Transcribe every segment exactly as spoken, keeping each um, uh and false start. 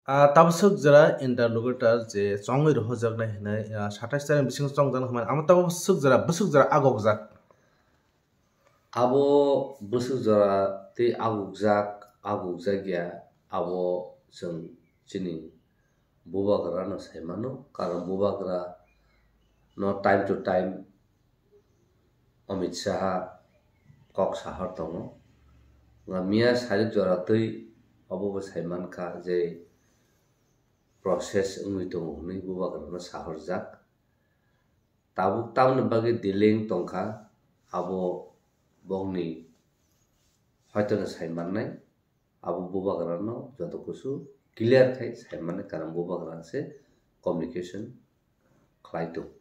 Ah, tabaswk jora interlocutor je chongwi rohojaknai hinwi, ah, satais tarikni bisingo chongjaknai hinmani, amo tabaswk jora, bwswk jora agokjak. Abo bwswk jora tei agokjak, agokjak ya, abo chwng chini bubagra no sai mano, karon bubagra no time to time Amit Shah kok sahor tongo. Nga miya sarik jora twi obo bo sai mankha je process wngwi tongo hwnwi bubagra no sahorjak. Tabuk tamoni bagwi delaying tongkha, abo bokni hoitono sai mannai, abo bubagrano joto kusu clear khai sai mannai, karon bubagra se communication khlai tong.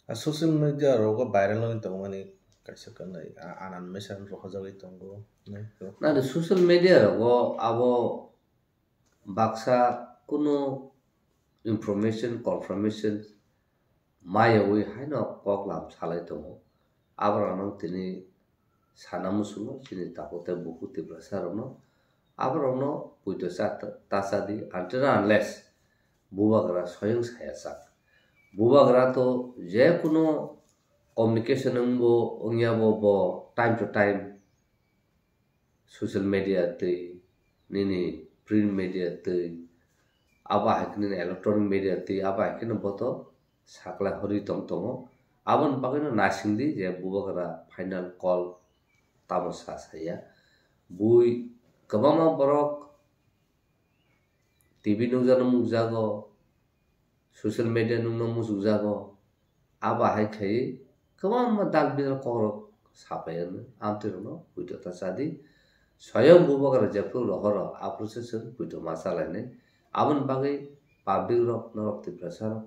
A social media rogo viral wngwi tongmani kaisa kanai, a, anan mesa rohorjagwi tongo. Nai to. Nani social media rogo abo baksa kunu information, confirmation mayawi haino koklam salai tongo. Aborokno tini sana muchungo chini tabuk tei bukhuk Tiprasa rokno. Aborokno poito cha ta chadi until unless bubagra soyong saya chak. Bubagra to je kuno communication wngbo wngya bo, bo time to time social media twi, nini print media twi, abo hai khe nini electronic media twi, abo hai kheno boto saklai horwi tong tongo. Aboni bagwino naisingdi je bubagra final call tamo sa saya. Bui kwbangma borok T V nukjakno mukjago, social media nukno muchukjago, abo hai khlaiwi kwbangma dal bidal kokrok sapai wngno, amtwirokno poito ta chadi. Soyong bubagra jephru rohoro, aphuru se chwng poito ma chalainai. Aboni bagwi public rok, norok Tiprasa rok,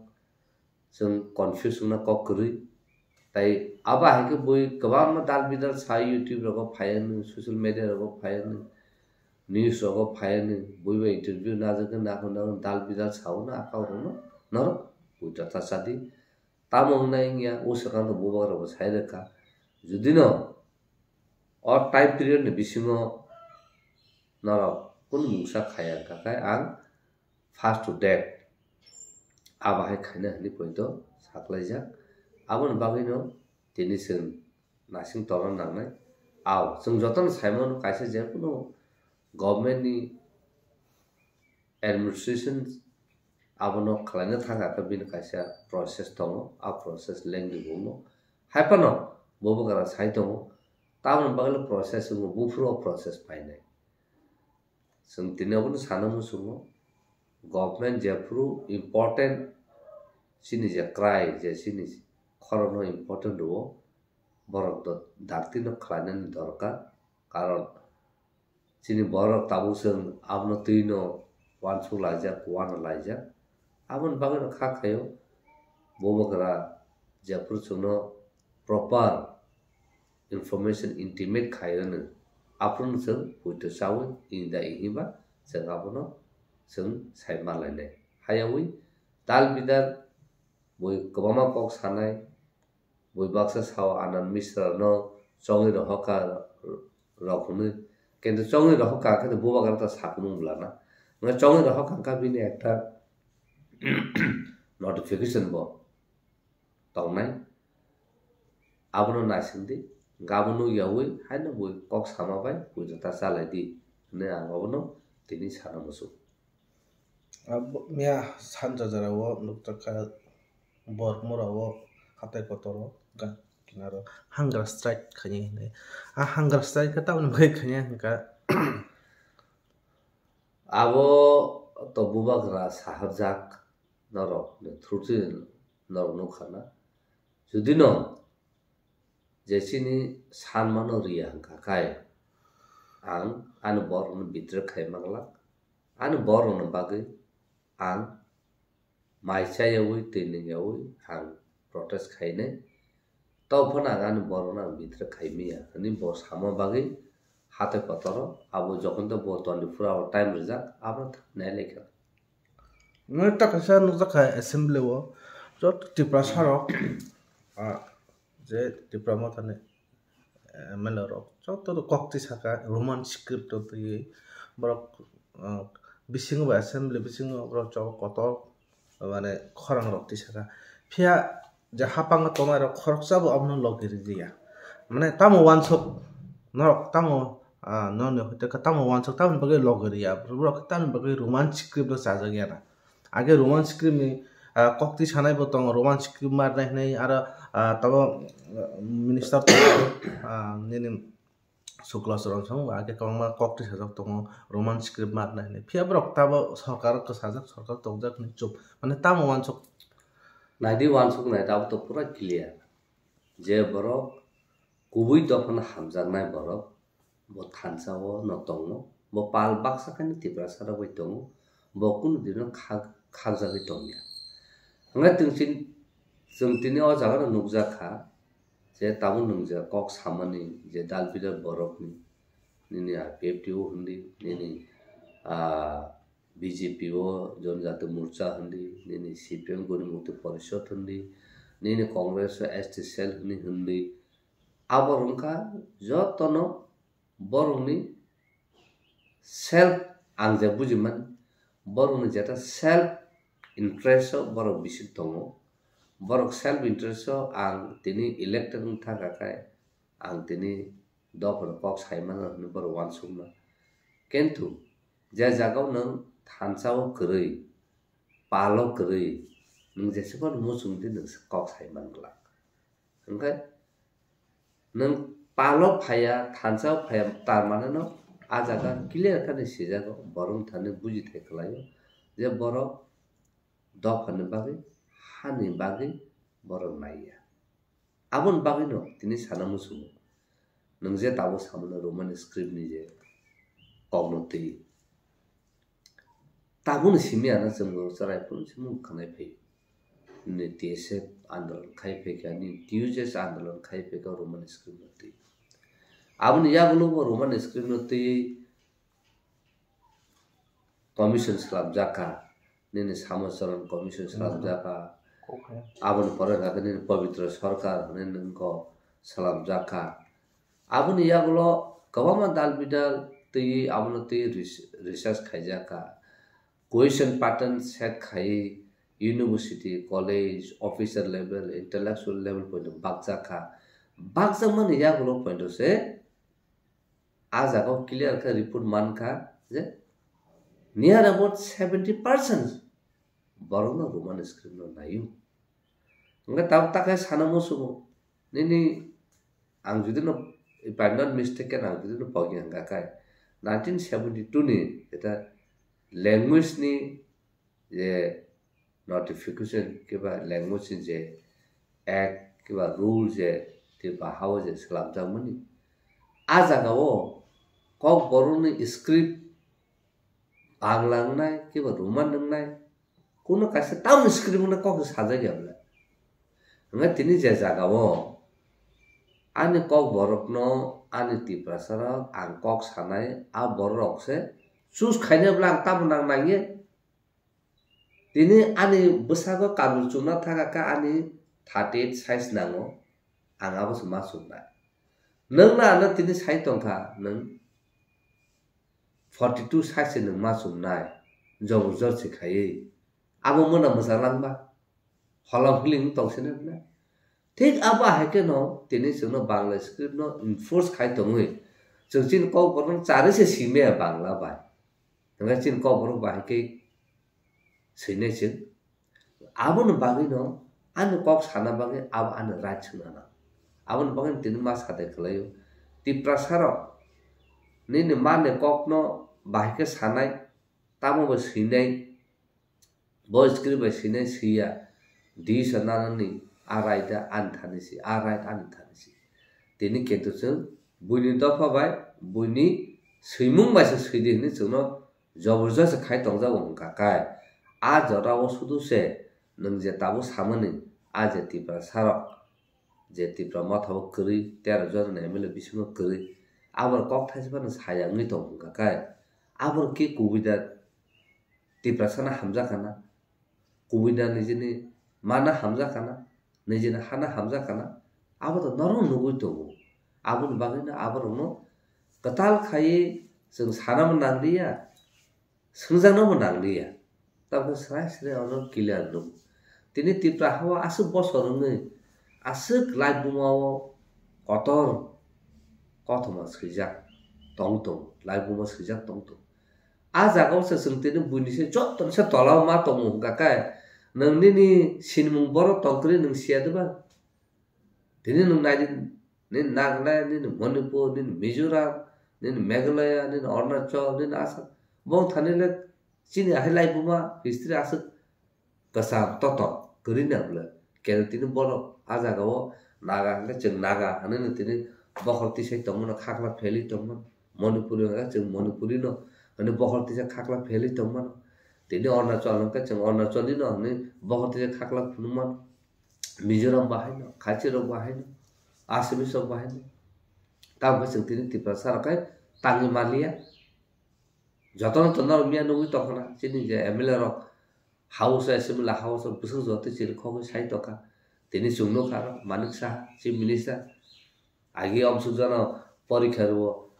chwng confuse wngna kok kwrwi. Tai abo hai khe bui kwbangma dal bidal sa YouTube rogo phai wngno, social media rogo phai wngno, news rogo phai wngno, bui bai interview najagwi nakhung nakhung dal bidal sa wngno, aka wngno norok poito ta chadi. Tamo wngnai wngya, o swkang to bubagra bo sai rwkha. Judino o time period ni bisingo norok kunu mungsa khaya wngkha khe ang first to death abo hai khaina hwnwi poito saklaijak. Aboni bagwino tini chwng naising torna nangnai. Ao, chwng jotono sai mano kaisa je kunu government ni administration abono khlaina thangkha khe bini kaisa process tongo, a process lengthy bo wngmo. Hai phano bubagra sai tongo, tamoni bagwi process wngmo, buphuru o process phainai. Chwng tini obono sana muchungo, government jephuru important chini je kwrai, je chini khorokno important rwo, borok do-, dakti no khlainani dorkar, karon chini borok tabuk chwng abono twi no uansuk laijak, uana laijak. Aboni bagwi no kha khaio, bubagra jephuru chwngno proper information intimate khai rwno, aphuru no chwng poito chawi inda ihiba chwng abono chwng sai manlainai. Hayawi dal bidal bui kwbangma kok sanai, bui baksa sao Anand Misra no chongwi rohorkha rok hwnwi, kintu chongwi rohorkha khe bubagra ta saphuru wng lana. Nga chongwi rohorkha wngkha bini ekta notification bo tongnai. Abono naisingdi, gabon nukyawi haino bui kok sama bai poito ta chalaidi hwnwi ang obono tini sana muchung. Abo miya sanja jora o nukjakha Bormura o hatai kotor o ga kinaro hunger strike khainai hinwi. A hunger strike khe tamoni bagwi khainai hwnkha. Abo to bubagra saharjak norok ni through norok nukha na. Judino je chini sanmano riya hwnkha khe ang ani borokno betray khai manglak. Ani borokno bagwi ang mai chayawi twi nungyawi ang protest khainai. Tobw phano ang ani borokno ang betray khai manya hwnwi bo sama bagwi hatai kotoro abo jokhon to bo twenty four hour time rijak abono thangwi nai laikha. Nwng ta kaisa nukjakha assembly o joto Tiprasa rok, ah, je Tipra Mothani M L A rok joto kok twi saka Roman script o twiwi borok, ah, bisingo bo assembly bisingo borok choba kotor, mane khorang rok tisaka. Phiya je hapang tongnai rok khoroksa bo abono logi riya. Mane tamo wansok norok tamo, ah, noni hoite khe tamo wansok tamoni bagwi logi riya. Borok tamoni bagwi Roman script o chajak ya na. Age Roman script ni, ah, kokti sanai bo tongo, Roman script mar nai hinui aro, ah, tabo, ah, minister tongo, ah, nini Sukla Charan song ba age kwbangma kokti sajak tongo, Roman script mar nai hinui. Phiya borok tabo sorkar kwchajak, sorkar tongjak hinui chup. Mane tamo wansok. Naidi wansok nai abo to pura clear. Je borok kubui dophano hamjaknai borok, bo thansa o no tongo, bo pal baksa khe no Tiprasa rok bai tongo, bo kunu dino khak-, khakjagwi tongya. Hwnkhai chwng chin-, chwng tini o jaga no nukjak kha, je tabuk nwng je kok samani je dal bidal borokni, nini R P F T O hwnwi, nini, ah, B J P o Janajati Morcha hwnwi, nini C P M Gorib Mukti Porishad hwnwi, nini Congress o S T cell hwnwi hwnwi, abo wngkha jotono borokni self, ang je bujiman, borokni jeta self interest o borok bising tongo, borok self interest o ang tini elected wng thangkha khe ang tini dophano kok saimano hwnwi borok uansukma. Kintu je jagao nwng thansa o kwrwi, palo kwrwi, nwng jesa phano muchung di nwng kok saiman glak. Hwnkhe nwng palo phaiya, thansa o phaiya, tar mane no a jaga clear khe ni sijago, borok thani buji thai khlaio je borok dophani bagwi, hani bagwi borok naiya. Aboni bagwino tini sana muchungo, nwng je tabuk samano Roman script ni je kokno twi. Tabukni simi ano chwng bo chwrai phuru se mung khanai phai. Ni T S F andolon khai phaikha, ni T U J S andolon khai phaikha Roman script no twi. Aboni yagulo bo Roman script no twi commission swlamjak kha, nini Samocharan commission swlamjak kha, aboni pore hwnkha khe nini Pabitra Sarkar hwnwi nwng kok swlamjak kha. Aboni yagulo kwbangma dal bidal twi abono twi res-, research khaijak kha. Question pattern set khai university, college, officer level, intellectual level poito bakjak kha. Bakjakmani yagulo poito se a jaga o clear khe report man kha je near about seventy percent borokno Roman script no naio. Hwnkhe tabuk ta khe sana muchungo, nini ang jodi no, if I am not mistaken, ang jodi no pogya hwnkha khe nineteen seventy two ni eta language ni je notification kiba language ni je act kiba rule je Tripura ha o je swlamjakmani, a jaga o Kokborokni script Bangla wngnai kiba Roman wngnai, kuno kaisa tamoni script wngna kok sajak ya bwle. Hwnkhe tini je jaga o ani Kokborokno ani Tiprasa rok ang kok sanai, a borok rok se choose khainai bwle ang tamo nang nangya. Tini ani bwsago kabul chumna thangkha khe ani thirty eight size nango, ang abo se ma chumnai. Nwng na ano tini sai tongkha, nwng forty two size se nwng ma chumnai, jobor jor se khaiwi. Abo mona mwchang langba, holong hiling tong sini bwle. Thik abo hai khe no tini chwngno Bangla script no enforce khai tongwi chwng chini Kokborok no charwi se simaya Bangla bai. Hwnkhe chini Kokborok bai hai khe swinai chwng. Aboni bagwi no ani kok sana bagwi abo ani right swna nang. Aboni bagwi no tini ma sadai khlaio. Tiprasa rok nini mani kok no bahai khe sanai, tamo bo swinai. Bo script bai swinai swiya, decision nanani a right ani thani si, a right ani thani si. Tini kintu chwng buini dopha bai, buini swimung bai se swidi hwnwi chwngno jobor jor se khai tongjago hwnkha khe, a jora o sudu se nwng je tabuk samani, a je Tiprasa rok, je Tipra motha o kwrwi, tero jon ni M L A bisingo kwrwi, aboni kok thaisa phano saya wngwi tong hwnkha khe, aboni khe kubui da Tiprasa no hamjak kana, kubui da nijini mana hamjak kana, nijini hana hamjak kana, abo to norok nugui tongo. Aboni bagwi no aborokno kwtal khaiwi chwng sanama nangliya, Swngjakno bo nangliya. Tamokhe srai srai ono clear nukgo. Tini Tipra hao aswk bosor wngwi aswk laibuma o kotor kothoma swijak tong tong, laibuma swijak tong tong. A jaga o se chwng tini buini se joto ni se tola o ma tongo hwnkha khe nwng nini sinimung borok tong kwrwi nwng siya de ba? Tini nwng nai di, nini Nagaland, nini Manipur, nini Mizoram, nini Meghalaya, nini Arunachal, nini Assam. Bong thani le chini ahai laibuma history aswk kwcham totok kwrwi nang le. Kene tini borok a jaga o Naga hwnkhe chwng Naga hwnwi no tini bokhor tisai tongmano, khakla phelwi tongmano. Manipuri hwnkhe chwng Manipuri no hwnwi bokhor tisai khakla phelwi tongmano. Tini Arunachal hwnkhe chwng Arunachali no hwnwi bokhor tisai khakla phunukmano. Mizoram bahaino, Khachirok bahaino, Assamese rok bahaino. Tamokhe chwng tini Tiprasa rok khe tangwi manliya. Jotono to norok miya nugwi tongkhana, chini je M L A rok house, assembly house o bwswk jotoi chirikhogwi sai tongkha. Tini chwng nukha aro Manik Saha, Chief Minister. Agi omsukjano porikha rwo,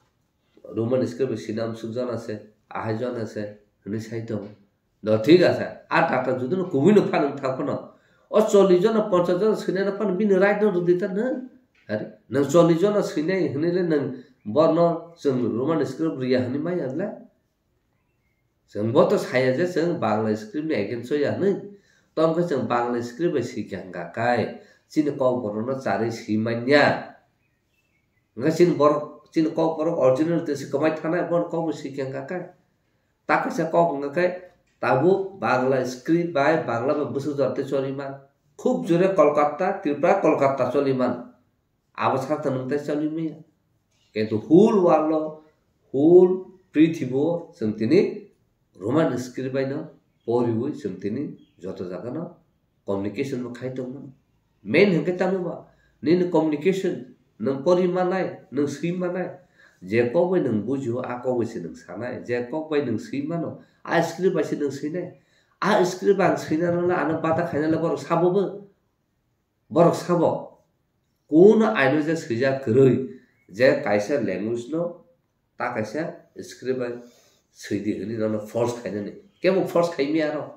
Roman script bai sina omsukjana se, ahai jana se, hwnwi sai tongo. Do thik ase, a doctor judino kubui no phano thang phano. O chollish jona, ponchash jona swinai no phano bini right no rwdi ta nwng. Are, nwng chollish jona swinai hwnwi le nwng borno chwng Roman script rwya hwnwi maya le? Chwng bo to saya je chwng Bangla script ni against o ya hwnwi. Tongkhe chwng Bangla script bai swikha hwnkha kai, chini kokborok no charwi swi manya. Hwnkhe chini borok, chini kokborok original twi se kwmai thanai, bono kokbo swikha hwnkha khe. Ta kaisa kok hwnkha khe, tabuk Bangla script bai Bangla bai bwswk jora tei choliman. Khub jore Kolkata, Tripura, Kolkata choliman. Abo sakta nwng tei choli maya. Kintu whole world o, whole prithibi o chwng tini Roman script bai no poriwi chwng tini joto jaga no communication bo khai tongmano. Main hwnkhe tamo ba, nini communication, nwng pori manai, nwng swi manai, je kok bai nwng bujio, a kok bai se nwng sanai, je kok bai nwng swi mano, a script bai se nwng swinai. A script ang swinani le ano bata khainai le borok sabo bo. Borok sabo. Kuno aino je swijak kwrwi, je kaisa language no ta kaisa script bai swidi hwnwi nono force khainani. Kebo force khai maya aro.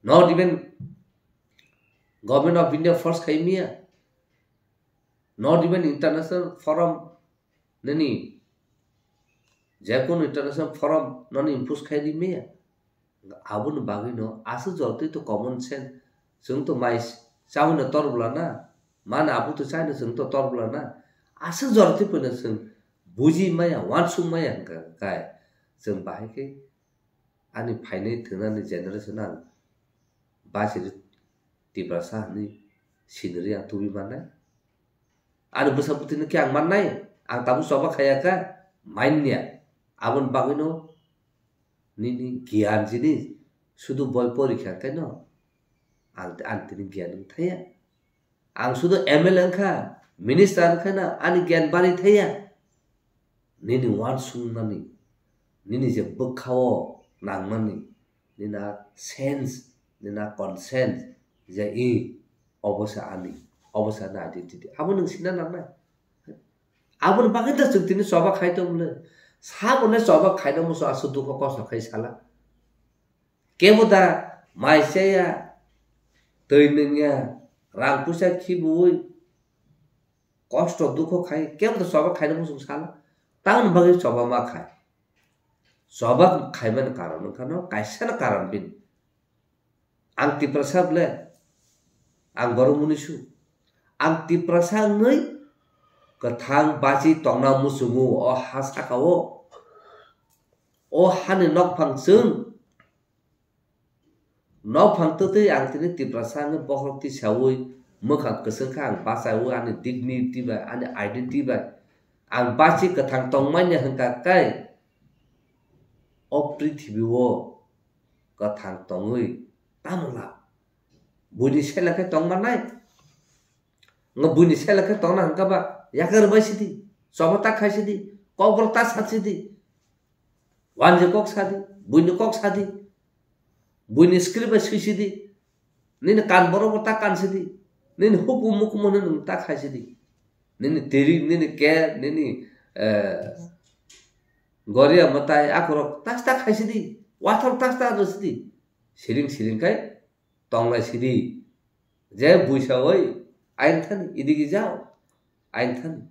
Not even Government of India force khai maya. Not even international forum nini, je kono international forum noni impose khai di maya. Aboni bagwi no aswk jotoi to common sense. Chwng to mai s-, chaui no tor bwla na. Mano abo to chai no chwng to tor bwla na. Aswk jotoi poino chwng buji maya, uansuk maya hwnkha kai. Chwng bahai khe ani phainai thwngnani generation ang bachiri Tiprasa hwnwi sinirwi ang tubui mannai. Ani bwsa bwtwino khe ang mannai, ang tabuk choba khaiya kha, manya. Aboni bagwino nini giyan jinis sudu boi porikha khe no ang, ang tini giyan wng thaya. Ang sudu M L A wngkha, minister wngkha na ani giyan bari thaya. Nini uansukmani, nini je bwkha-o nangmani, nini a sense, nini a conscience je i, obo se ani, obo se ani identity. Abo nwng sina nangnai. Aboni bagwi da chwng tini choba khai tongmani. Sabo le choba khaina muchung aswk dukho kosto khai sala. Kebo da mai chaya, twi nungya, rang puisa khibiui, kosto dukho khai, kebo da choba khaina muchung sala. Tamoni bagwi choba ma khai. Choba khaimani karon wngkha no, kaisa no karon bini. Ang Tiprasa ble, ang borok munisu. Ang Tiprasa wngwi kwthang bachi tongna muchungo o ha saka-o. O hani nokphang chwng. Nokphang twtwi ang tini Tiprasa wngwi bokhorok tisaui mwkhang kwchwng khe ang bachaiwi ani dignity bai, ani identity bai ang bachi kwthang tongmani hwnkha khe o prithibi-o kwthang tongwi tamo lab? Buini seleng khe tong mannai? Nga buini seleng khe tongna hwnkha ba yakar bai sidi, choba ta khai sidi, kokborok ta sa sidi, wanjwi kok sadi, buini kok sadi, buini script bai swi sidi, nini kan borok bo ta kan sidi, nini hukum mukumo nini ta khai sidi, nini tiri, nini ke, nini, eh, Goria mwtai akorok tasta khaisidi, wathor tasta rwsidi. Siring siring khai tonglai sidi. Je buisa oi, ain thani, idigi jao, ain thani,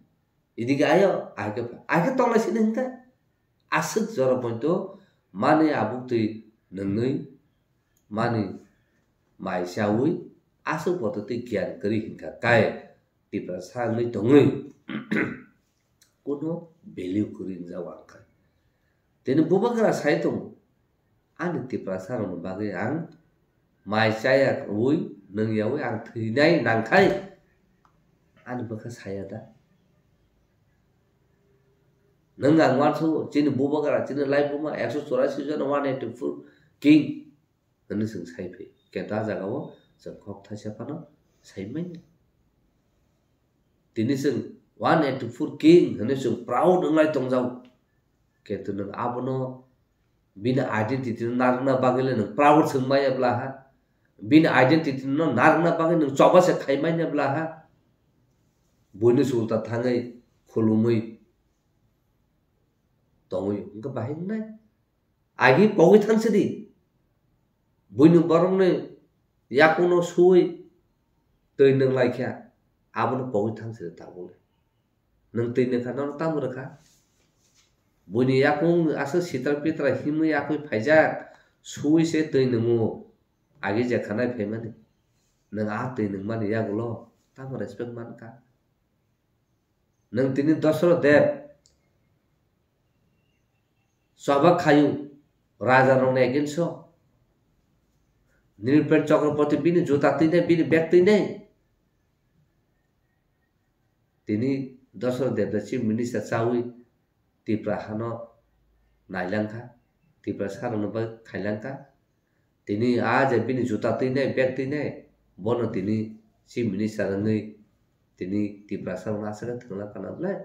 idigi ayo, ahike pha. Ahike tonglai sidi hinka. Aswk jora pointo mani abuk twi nwngnwi mani mai chawi aswk poto twi giyan kwrwi hinka kai Tiprasa wngwi tongwi kuno value kwrwi wngjao ang kha. Tini bubagra sai tongo, ani Tiprasa rokni bagwi ang mai chaya wi nwngyawi ang thwinai nangkhai ani bwkha saya da? Nwng ang uansugo, chini bubagra, chini laibuma ekso chorasi jona one eighty four king hwnwi chwng sai phi. Kenta ah jagao chwng kok thaisa phano sai manya. Tini chwng one eighty four king hwnwi chwng proud wnglai tongjao. Kintu nwng abono bini identity no narwkna bagwi le nwng proud chwng manya bla ha. Bini identity no narwkna bagwi nwng choba se khai manya bla ha. Buini sulta thangwi khulumwi tongwi hwnkhe bahai wngnai. Agi pogwi thangsidi. Buini borokni yakungno suwi twi nwng laikha. Abono pogwi thangsidi tabukle. Nwng twi nwngkha, nono tamo rwkha? Buini yakung aswk sitra pitra himwi yakwi phaijak, suwi se twi nwngo. Agi je khanai phaimani. Nwng a twi nwngmani yagulo tamo respect mankha? Nwng tini Dosro Deb choba khayu raja rokni against o. Nripen Chakraborty bini juta twinai, bini bag twinai. Tini Dosro Deb da chief minister chawi Tipra hano nailangkha, Tiprasa rokno bai khailangkha. Tini a je bini juta twinai, bag twinai, bono tini chief minister wngwi tini Tiprasa rokno aswk khe thwngla kana bwlai?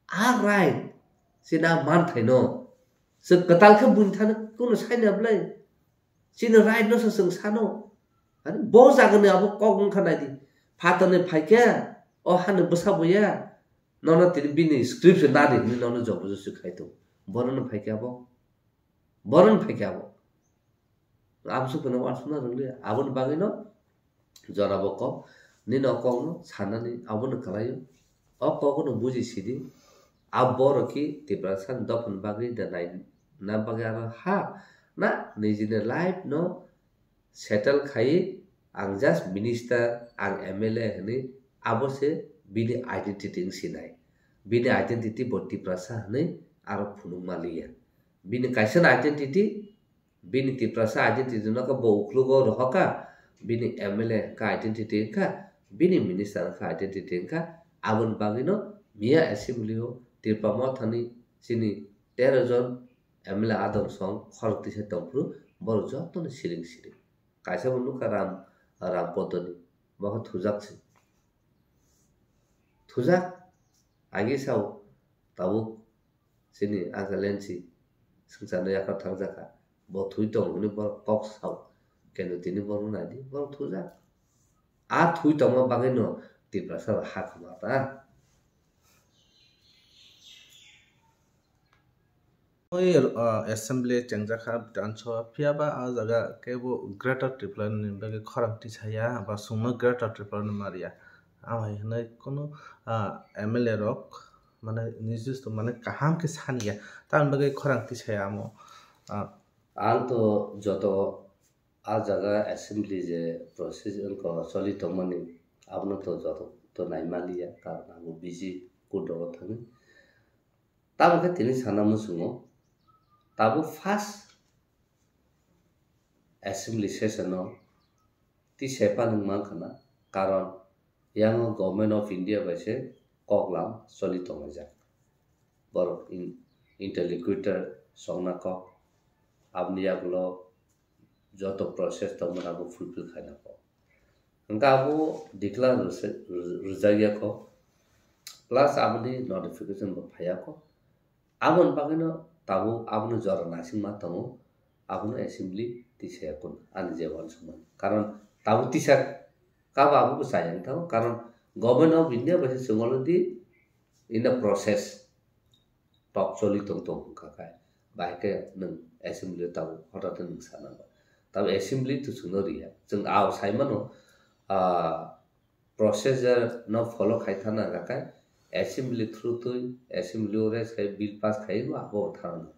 A right, chini a manthaino chwng kwtal khe buini thani kunu saina bwlai? Chini right no se chwng sano. Ani bo jagani abo kok wngkha naidi. Phatarni phaikhe, o hani bwsa boya, nono tini bini script se nadi hinwi nono jobo josi khai tongo. Borokno phaikhe abo. Borokno phaikhe abo. Aboswk phano uansukna rwngli. Aboni bagwino jorabo kok. Nini o kokno sanani abono kwlaio. O kokno buji sidi. A borok ki Tiprasa ni dophani bagwi da naina bagwi aro ha na nijini life no settle khai ang just minister, ang M L A hinwi abo se bini identity wng sinai. Bini identity bo Tiprasa hinwi aro phunuk maliya. Bini kaisa identity, bini Tiprasa identity no khe bo uklugo rohorkha, bini M L A wngkha identity wngkha, bini minister wngkha identity wngkha, aboni bagwino miya assembly o Tipra Mothani chini tero jon M L A adong song khorok tisa tongphuru borok jotono siring siring. Kaisa bo nukha Ram, Ram Podoni, bo khe thujak se. Thujak, agi sao tabuk chini Uncle N C swngcharno yakhar thangjakha. Bo thwi tongo hwnwi borok kok sao. Keno tini borok naidi, borok thujak. A thwi tongma bagwino Tiprasa rok ha khama ta. Oi, ah, assembly chengjakha Bidhan Sabha, phiya ba ah jaga kebo Greater Tripura ni bagwi khorang tisaya, ba chwngno Greater Tripura ni mariya. Amhai hwnwi kunu, ah, M L A rok, mane, nijis to, mane, kaham khe saniya. Tamoni bagwi khorang tisaya amo. Ah, ang to joto a jaga assembly je process wngkha choli tongmani, abono to joto to naimaliya, karon abo busy court rogo thangwi. Tamo khe tini sana muchungo, tabuk first assembly session o tisai panwk mankha na, karon yango Government of India bai se koklam choli tonglaijak. Borok in-, interlocutor songna kok, aboni yagulo joto process tongmani abo fulfill khaina kok. Hwnkhe abo declare rwse-, rw-, rwjakya kok, plus aboni notification bo phaiya kok. Aboni bagwino tabuk abono jora naisingma tongo, abono assembly tisaya kunu ani je uansukmani. Karon tabuk tisa kabo abo bo chaya wng thango, karon Government of India bai se chwng already in the process. tok choli tong tong wngkha khe, bahai khe nwng assembly o tabuk hotate nwng sana ba. Tabuk assembly to chwngno riya. Chwng ao sai mano, ah, procedure no follow khai thana hwnkha khe assembly through twi assembly o raise khai bill pass khai no abo thana.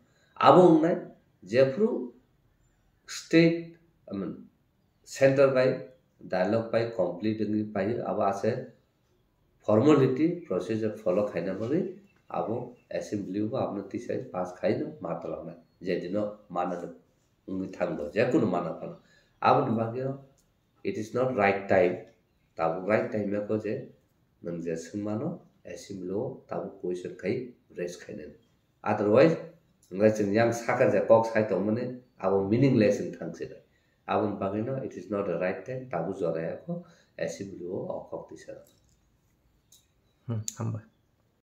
Abo wngnai jephru state, I mean, center bai dialogue bai complete wngwi paio, abo ase formality procedure follow khaina bagwi abo assembly o abono tisai pass khaino ma twlangnai, je dino mana wngwi thangbo, je kunu mana phano. Aboni bagwi it is not right time, tabuk right time ya ko je nwng je swngmano assembly o tabuk question khai raise khainani. Otherwise, hwnkhai chwng yang saka je kok sai tongmani abo meaningless wng thang se. Aboni bagwino it is not the right time, tabuk jora ya ko assembly o o kok tisa. Hmm, hambai.